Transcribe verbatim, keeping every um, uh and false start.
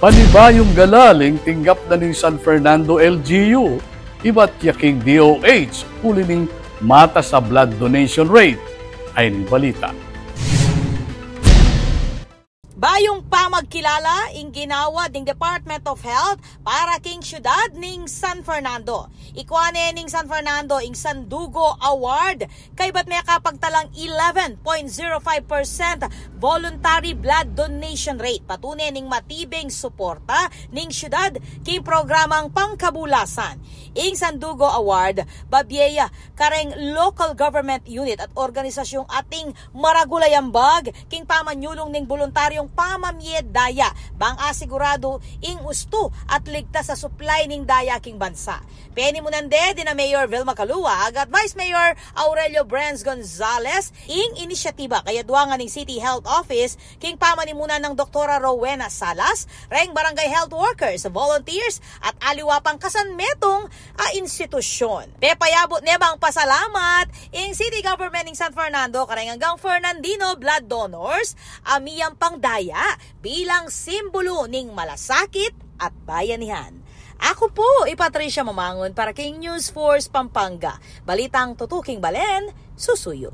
Panibayung galaling tinggap na ning San Fernando L G U, ibat ya king D O H, uli ning matas a blood donation rate. Ay ning balita. Bayung pamagkilala ing ginawa ding Department of Health para king syudad ning San Fernando. Ikua ne ning San Fernando ing Sandugo Award kaybat mekapagtalang eleven point zero five percent voluntary blood donation rate. Patune ning matibing suporta ning syudad king programang pangkabulasan. Ing Sandugo Award babie ya kareng local government unit at organisasyung ating maragul a ambag king pamanyulung ning boluntaryung pamamie daya bang asiguradu ing ustu at ligtas a supply ning daya king bansa. Penimunan de dina Mayor Vilma Caluag at Vice Mayor Aurelio Brens Gonzales ing inisyatiba kayaduangan ning City Health Office king pamanimunan nang Doktora Rowena Salas, reng barangay health workers, volunteers, at aliwa pang kasanmetung a institusyon. Pepayabut ne bang pasalamat ing City Government ning San Fernando kareng anggang Fernandino blood donors a miyampang daya bilang simbulu ning malasakit at bayanihan. Aku pu i Patricia Mamangun para king News Force Pampanga. Balitang tutuking balen, susuyu.